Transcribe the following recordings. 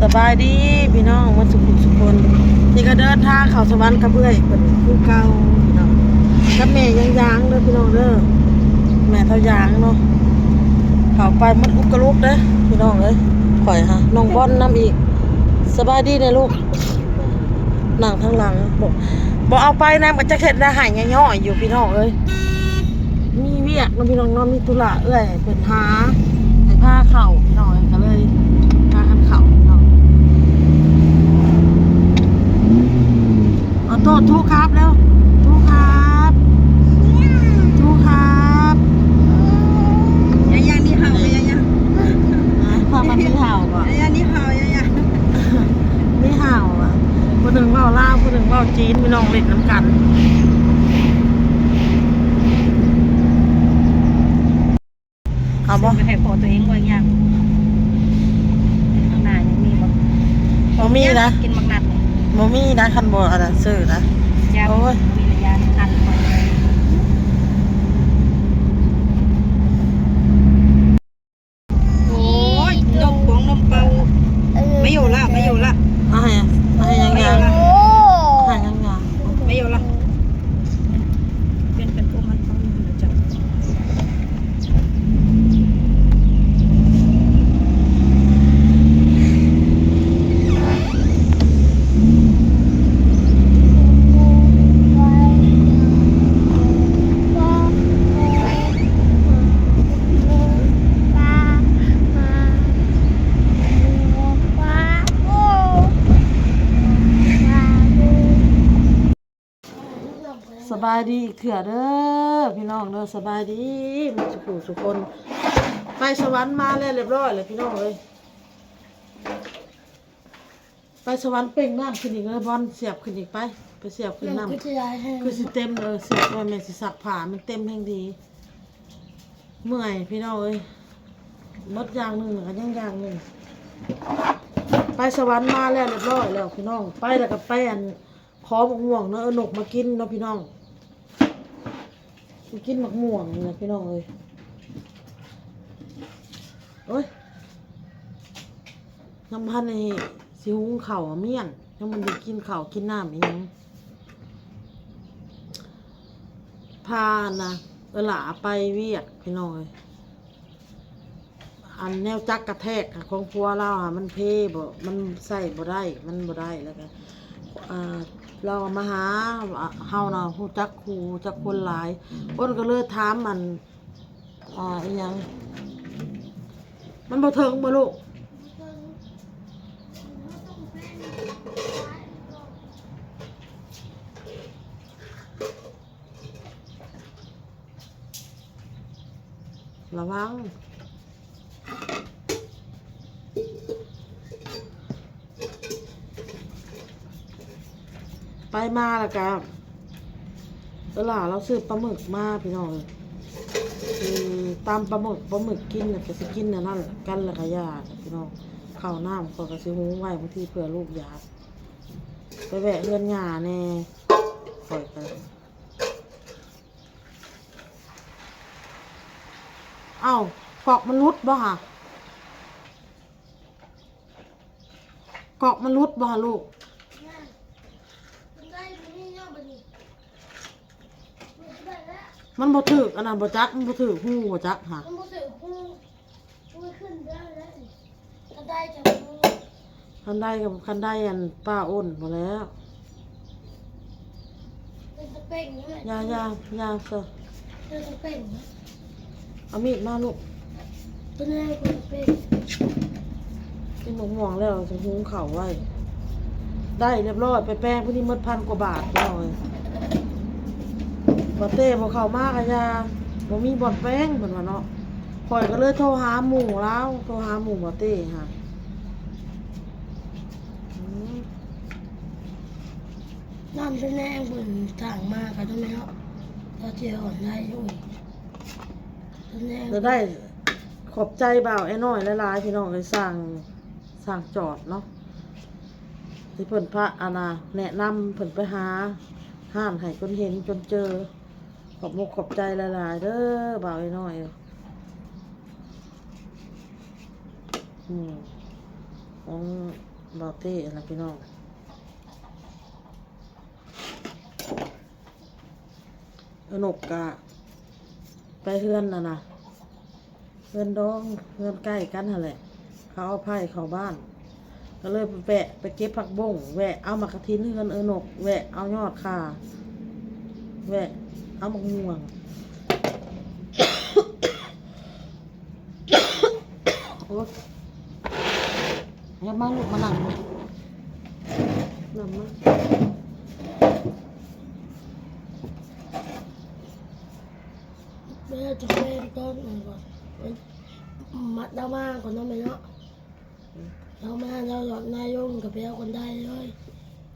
ສະບາຍດີພີ່ນ້ອງໝົດສຸກຄົນ ນີ້ກໍເດີນທາງເຂົ້າສະຫວັນກັບເອື້ອຍເພິ່ນຄືເກົ່າພີ່ນ້ອງ ກັບແມ່ຍາງໆເດີພີ່ນ້ອງເດີ ແມ່ເຖົ້າຍາງເນາະ ເຂົ້າໄປໝົດອຸກກະລຸກເດີພີ່ນ້ອງເອີຍ ຂ້ອຍຫານ້ອງບອນນຳອີກ ສະບາຍດີແດ່ລູກ ນັ່ງທາງຫຼັງ ບໍ່ ບໍ່ເອົາໄປນຳກໍຈັກເຮັດແນວໃຫ້ຍ້ອຍຢູ່ພີ່ນ້ອງເອີຍ ມີວຽກເນາະພີ່ນ້ອງເນາະ ມີທຸລະເອື້ອຍເພິ່ນຫາໃຫ້ພາເຂົ້າພີ່ນ້ອງເອີຍ ກໍເລີຍພາກັນເຂົ້າພີ່ນ້ອງ ເອົາໂຕດ ທູກຄັບແລ້ວ ທູກຄັບ ທູກຄັບ ຍາຍາ ນີ້ເຮົາ ຍາຍາ ພາກັນມີເຮົາບໍ່ ຍາຍາ ນີ້ເຮົາ ຍາຍາ ມີເຮົາ ຜູ້ໜຶ່ງເວົ້າລາວ ຜູ້ໜຶ່ງເວົ້າຈີນ ພີ່ນ້ອງເຫຼັ້ນນຳກັນ ເອົາບໍ່ ຊື້ໄປໃຫ້ພໍ່ຕົວເອງບໍ່ ອີກຢ່າງ ຂ້າງໜ້າຍັງມີບໍ່ ບໍ່ມີນະ ກິນໝາກນັດ ບໍ່ມີນະ ຄັນບໍ່ອັນນັ້ນຊື້ນະ ໂອ້ຍ ມີລະຍານຄັນ โอ๊ย นมป๋อง นมเปล่า ไม่อยู่ละ ไม่อยู่ละ เอาให้ เอาให้ยังไง ไม่อยู่ละ ให้ยังไง ไม่อยู่ละ เปลี่ยนเป็นพวกมันต้องอยู่นะจ๊ะ สบายดีอีกเทื่อเด้อพี่น้องเด้อ สบายดีหมดสุผู้สุคน ไปสวรรค์มาแล้วเรียบร้อยแล้วพี่น้องเอ้ย ไปสวรรค์เป่งน้ำขึ้นอีกเลยบอล เสียบขึ้นอีกไป ไปเสียบขึ้นน้ำ น้ำคือสิหลายแฮง คือสิเต็มเลย เสียบไว้แม่สิซักผ้า มันเต็มแฮงดี เมื่อยพี่น้องเอ้ย หมดอย่างหนึ่งแล้วก็ยังอย่างหนึ่ง ไปสวรรค์มาแล้วเรียบร้อยแล้วพี่น้อง ไปแล้วก็ไปอัน ขอบักม่วงเนาะ เอานกมากินเนาะพี่น้อง มากินบักม่วงนี่นะพี่น้องเอ้ย โอ๊ย ยังบ่ทันได้สิหุงข้าวเมี่ยง ยังบ่ได้กินข้าวกินน้ำอีหยัง พานะ เอื้อหล้าไปเวียกพี่น้องเอ้ย อันแนวจักกระแทกของผัวลาวอะ มันเพบ่ มันใช้บ่ได้ มันบ่ได้ แล้วก็ อ่า ลาวมาหาเฮานะ ฮู้จักคู่ ฮู้จักคนหลาย เพิ่นก็เลยถาม อัน อ่า อีหยัง มันบ่เถิงบ่ลูก ระวัง ไปมาแล้วก็ เอื้อหล้าลาวซื้อปลาหมึกมาพี่น้องเอ้ย อืม ตำปลาหมึก ปลาหมึกกินแล้วก็สิกินอันนั้นกันแล้วก็ย่าพี่น้อง ข้าวน้ำข้อยก็สิหุงไว้บางทีเผื่อลูกอยาก ไปแวะเฮือนย่าแน่ ข้อยก็ เอ้า ก๊อกมันหลุดบ่หะ ก๊อกมันหลุดบ่หะลูก มันบ่ถืกอันนั้นบ่จัก มันบ่ถืกฮู้บ่จักหะ มันบ่ถืกฮู้ มันขึ้นได้แล้ว คันได้จัง คันได้กับคันได้อันป้าอ้นพู้นแหล้ว เป็นตะเป่งนี่แหละ อย่า อย่า อย่าซะ เป็นตะเป่งนะ เอามีดมาลูก เป็นอะไรเป็นตะเป่ง กินมะม่วงแล้วจะหุงข้าวไว้ ได้เรียบร้อย ไปแปลงผู้นี้หมดพันกว่าบาทพี่น้องเอ้ย บ่าเต้บ่เข้ามาก็อย่า บ่มีบ่อนแปลงเพิ่นว่าเนาะ ข้อยก็เลยโทรหาหมู่ลาว โทรหาหมู่บ่าเต้หา อืม น้ำจะแนงเพิ่นสร้างมาก็ได้เนาะ ก็สิอ่อนได้อยู่ จะได้ขอบใจบ่าวแอ้น้อยหลายๆ พี่น้องเอ้ย สร้าง สร้างจอดเนาะ ที่เพิ่นพา อันน่ะ แนะนำเพิ่นไปหาร้านให้จนเห็นจนเจอ ขอบมกขอบใจหลายๆ เด้อ บ่าวแอ้น้อย อืม ของ ບ່າວເຕ້ຫັ້ນລະພີ່ນ້ອງ. ເອື້ອຍນົກກະໄປເຮືອນອັນນະ ເຮືອນດອງ ເຮືອນໃກ້ກັນຫັ້ນແຫຼະ ເຂົາເອົາໄຜ່ເຂົ້າບ້ານ ກໍເລີຍແວະໄປເກັບຜັກບົ້ງ ແວະເອົາໝາກກະທິນເຮືອນເອື້ອຍນົກ ແວະເອົາຍອດຂ່າ ແວະເອົາໝາກມ່ວງ. ໂອ້ຍ ຍັບມາລູກ ມານັ່ງ ນັ່ງມາ. ແມ່ຈະແມ່ນກ່ອນ ມັດດາມາກ່ອນເນາະແມ່ເນາະ. ອືມ ເຮົາມາ ເຮົານາຍົງກໍໄປເອົາກັນໄດ້ເລີຍ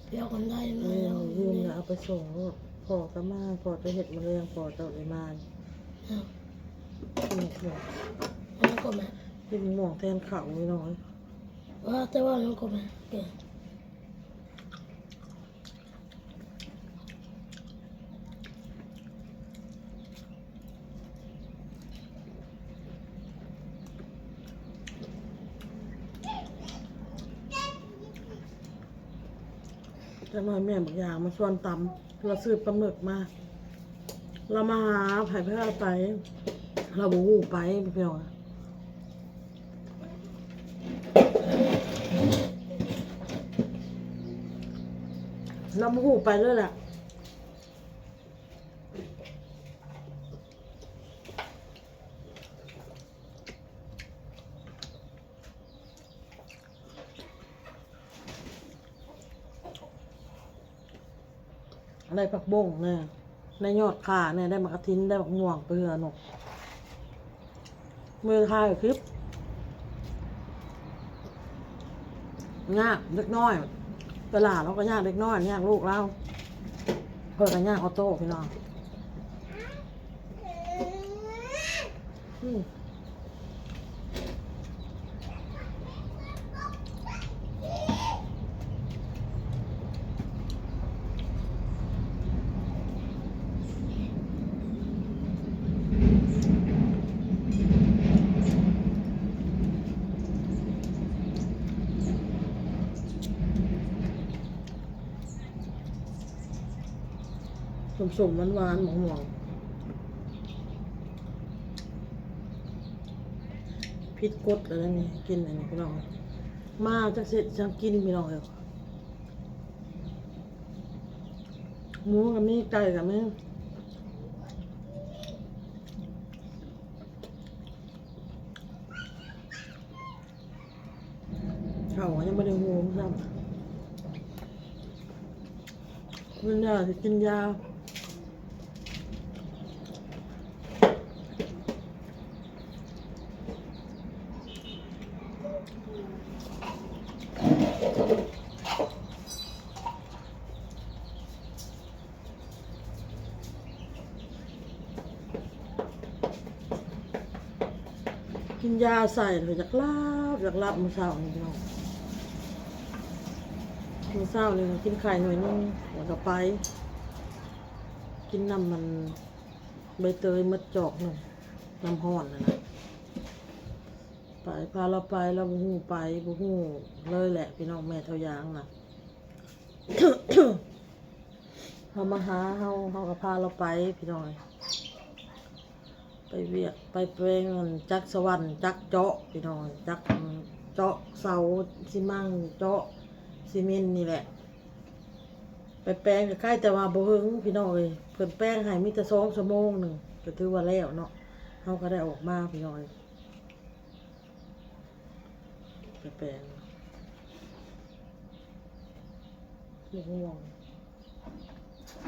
ໄປເອົາກັນໄດ້ມາ. ແມ່ນ ແລ້ວ ຢືມແລ້ວເອົາໄປສົ່ງໂລດ. ພໍ່ກໍມາ ພໍ່ຈະເຮັດມະແລງ ພໍ່ເຈົ້າໄດ້ມາ. ເອີ ກິນໝາກມ່ວງ ອັນນັ້ນກໍແມ່ ກິນໝາກມ່ວງແທນເຂົ້າ ພີ່ນ້ອງເອີຍ. ວ່າແຕ່ວ່າຫຍັງກໍແມ່ ຈັກໜ່ອຍແມ່ບັກຢ່າງມາຊວນຕຳ ລາວຊື້ປາໝຶກມາ ລາວມາຫາໃຜ ໃຜເອົາໄປ ລາວບໍ່ຮູ້ໄປ ພີ່ນ້ອງ. ລາວບໍ່ຮູ້ໄປເລີຍແຫຼະ. ໄດ້ຜັກບົ້ງແດ່ ໄດ້ຍອດຂ່າແດ່ ໄດ້ໝາກກະທິນ ໄດ້ໝາກມ່ວງ ໄປເຮືອນົກ. ມື້ຖ່າຍຄລິບ ຍາກເດັກນ້ອຍ ເວລາລາວກໍຍາກເດັກນ້ອຍ ຍາກລູກລາວ ຂ້ອຍກໍຍາກອອໂຕ້ ພີ່ນ້ອງ. ອືມ ສົ້ມໆ ຫວານໆ ໝາກມ່ວງ ຜິດກົດແລ້ວນີ້ ກິນອັນນີ້ ພີ່ນ້ອງ. ມາຈັກເຮັດຫຍັງກິນ ພີ່ນ້ອງເອີຍ. ໝູກໍມີ ໄກ່ກໍມີ. ເຂົ້າກໍຍັງບໍ່ໄດ້ຫຸງຊ້ຳ ມື້ໜ້າຊິກິນຢາ. ກິນຢາໃສ່ ຢາກຫຼັບ ຢາກຫຼັບມື້ເຊົ້ານີ້ພີ່ນ້ອງ. ມື້ເຊົ້ານີ້ກິນໄຂ່ໜ່ວຍໜຶ່ງ ແລ້ວກໍໄປ ກິນນ້ຳມັນໃບເຕີຍໝົດຈອກໜຶ່ງ ນ້ຳຮ້ອນຫັ້ນນະ. ໄປ ພາລາວໄປ ລາວບໍ່ຮູ້ໄປ ບໍ່ຮູ້ເລີຍແຫຼະ ພີ່ນ້ອງ. ແມ່ເຖົ້າຢາງນະ ເຮົາມາຫາເຮົາ ເຮົາກໍພາລາວໄປ ພີ່ນ້ອງເອີຍ. ໄປວຽກໄປແປງ ຈັກສະຫວັນ ຈັກເຈາະ ພີ່ນ້ອງເອີຍ. ຈັກເຈາະເສົາຊີມັງ ເຈາະຊີເມັນນີ້ແຫຼະ. ໄປແປງກໍໃກ້ ແຕ່ວ່າບໍ່ເຫິງ ພີ່ນ້ອງເອີຍ. ເພິ່ນແປງໃຫ້ມີແຕ່ສອງຊົ່ວໂມງໜຶ່ງ ກໍຖືວ່າແລ້ວເນາະ. ເຮົາກໍໄດ້ອອກມາ ພີ່ນ້ອງເອີຍ. ໄປແປງ ໝາກມ່ວງ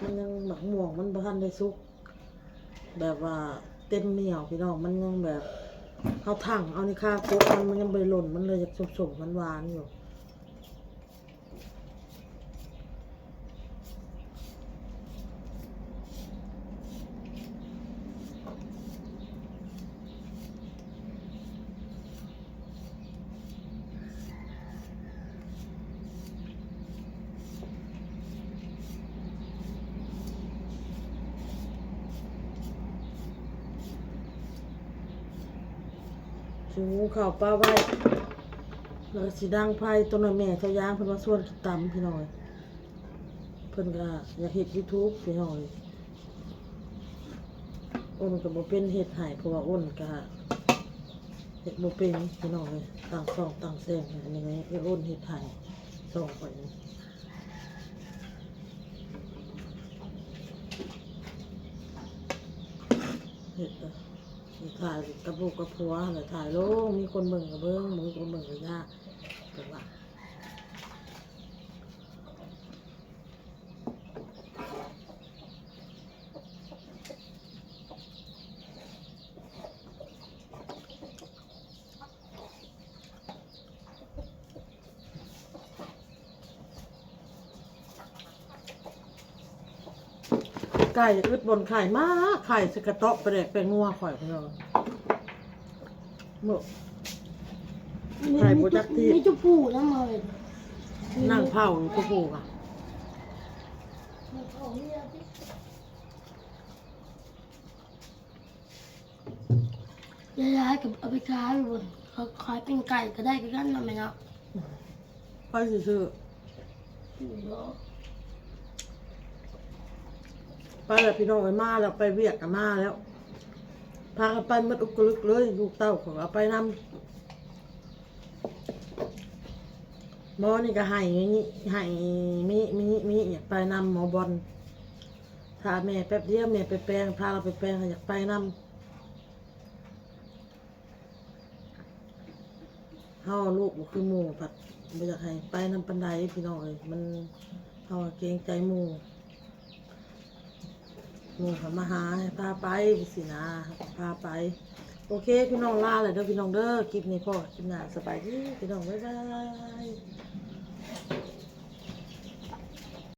ມັນຍັງ ໝາກມ່ວງມັນບໍ່ທັນໄດ້ສຸກ ແບບວ່າເຕັມໜ່ຽວ ພີ່ນ້ອງ. ມັນຍັງແບບ ເຮົາຖັ່ງເອົານີ້ຄາກົກມັນ ມັນຍັງບໍ່ໄດ້ຫຼົ່ນ ມັນເລີຍຢາກສົ້ມໆ ຫວານໆ ຢູ່. ຊິຫຸງເຂົ້າປະໄວ້. ແລ້ວກໍຊິດັງໄຟ. ຕົວນ້ອຍແມ່ເຈົ້າຢາງເພິ່ນວ່າຊວນກິນຕຳ ພີ່ນ້ອງເອີຍ. ເພິ່ນກໍຢາກເຮັດຢູທູບ ພີ່ນ້ອງເອີຍ. ອົນກໍບໍ່ເປັນເຮັດໃຫ້ ເພາະວ່າອົນກໍເຮັດບໍ່ເປັນ ພີ່ນ້ອງເອີຍ. ຕັ້ງຊ່ອງຕັ້ງແຊງ ອັນນີ້ເອື້ອຍອົນເຮັດໃຫ້ ຊ່ອງຂ້ອຍນີ້ ເຮັດ ເຮັດຖ່າຍກັບລູກກັບຜົວຫັ້ນແຫຼະ ຖ່າຍລົງ ມີຄົນເບິ່ງກໍເບິ່ງ ບໍ່ມີຄົນເບິ່ງກໍຢ່າ ເພິ່ນວ່າ. ໄກ່ອຶດບ່ອນໄຂ່ມາກ ໄຂ່ໃສ່ກະເຕາະປາແດກແປ້ງນົວຂ້ອຍ ພີ່ນ້ອງ. ເມື່ອ ໄຂ່ບໍ່ຈັກທີ່ ມີຈຸປູນຳເລີຍ ນັ່ງເຝົ້າຢູ່ຈຸປູກະ. ຫຼາຍໆກໍເອົາໄປຂາຍພຸ້ນ ເຂົາຂາຍປີ້ງໄກ່ກໍໄດ້ຄືກັນເນາະແມ່ເນາະ. ໄປຊື່ໆ ໄປແລ້ວພີ່ນ້ອງເອີຍ ມາແລ້ວ ໄປວຽກກໍມາແລ້ວ ພາກັນໄປໝົດອຸກກະລຶກເລີຍ. ລູກເຕົ້າຂ້ອຍກໍເອົາໄປນຳ ໝໍນີ້ກໍໄຫ້ ໄຫ້ມິ ມິ ມິ ຢາກໄປນຳໝໍບອນ. ຖ້າແມ່ແປັບດຽວ ແມ່ໄປແປງ ພາລາວໄປແປງ ກໍຢາກໄປນຳ. ເຮົາລູກບໍ່ຄືໝູ່ ພັດບໍ່ຢາກໃຫ້ໄປນຳປານໃດ ພີ່ນ້ອງເອີຍ. ມັນ ເຮົາເກງໃຈໝູ່ ໝູ່ເຂົາມາຫາ ໃຫ້ພາໄປຊີ້ນະ ພາໄປ. ໂອເຄ ພີ່ນ້ອງ ລາແລ້ວເດີ ພີ່ນ້ອງເດີ. ຄລິບນີ້ພໍ້ຄລິບໜ້າ ສະບາຍດີພີ່ນ້ອງ ບາຍບາຍ.